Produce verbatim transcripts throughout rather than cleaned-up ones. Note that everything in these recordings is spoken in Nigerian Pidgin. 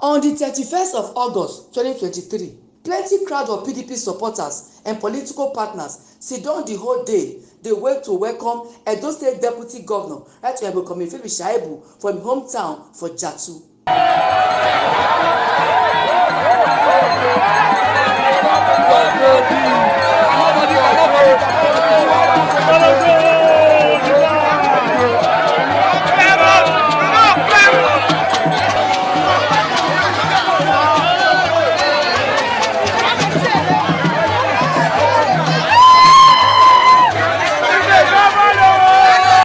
On di thirty-first of August twenty twenty-three, plenty crowd of P D P supporters and political partners sidon di whole day dey wait to welcome Edo State Deputy Governor Right Honourable Coming Philip Shaibu for im hometown for Jatu.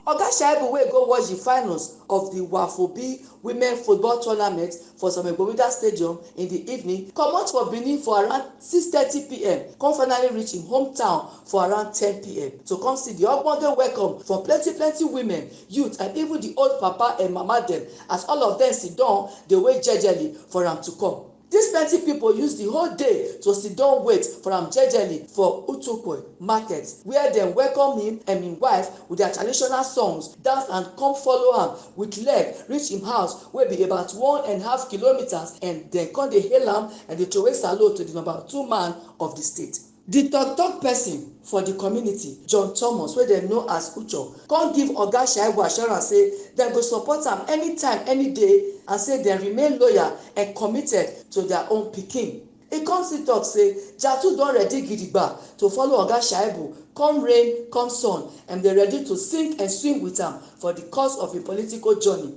Oga Shaibu, wey go watch di finals of di Wafobi Women Football Tournament for Samagbowida Stadium in di evening, comot for Benin for around six thirty p m, come finally reach im hometown for around ten p m to come see di ogbonge welcome from plenty plenty women, youth and even di old papa and mama dem, as all of dem sidon dey wait jejely for am to come. Dis plenty pipo use di whole day to sidon wait for am jejely for Utukwe market, wia dem welcome him and im wife with dia traditional songs, dance and come follow am with leg reach im house, wey be about one and half kilometres, and dem come dey hail am and dey throway salute to di number two man of di state. Di tok-tok pesin for di community, John Thomas, wey dem know as Ucho, come give Oga Shaibu assurance say dem go support am anytime, any day, and say dem remain loyal and committed to dia own pikin. E come still tok say Jatu don ready gidigba to follow Oga Shaibu come rain, come sun, and dey ready to sink and swim with am for di course of im political journey.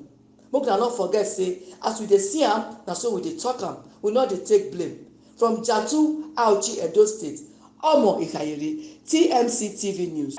Make una no forget say as we dey see am, na so we dey tok am, we no dey take blame. From Jatu, Auchi, Edo State, Omo Ikayere, T M C T V News.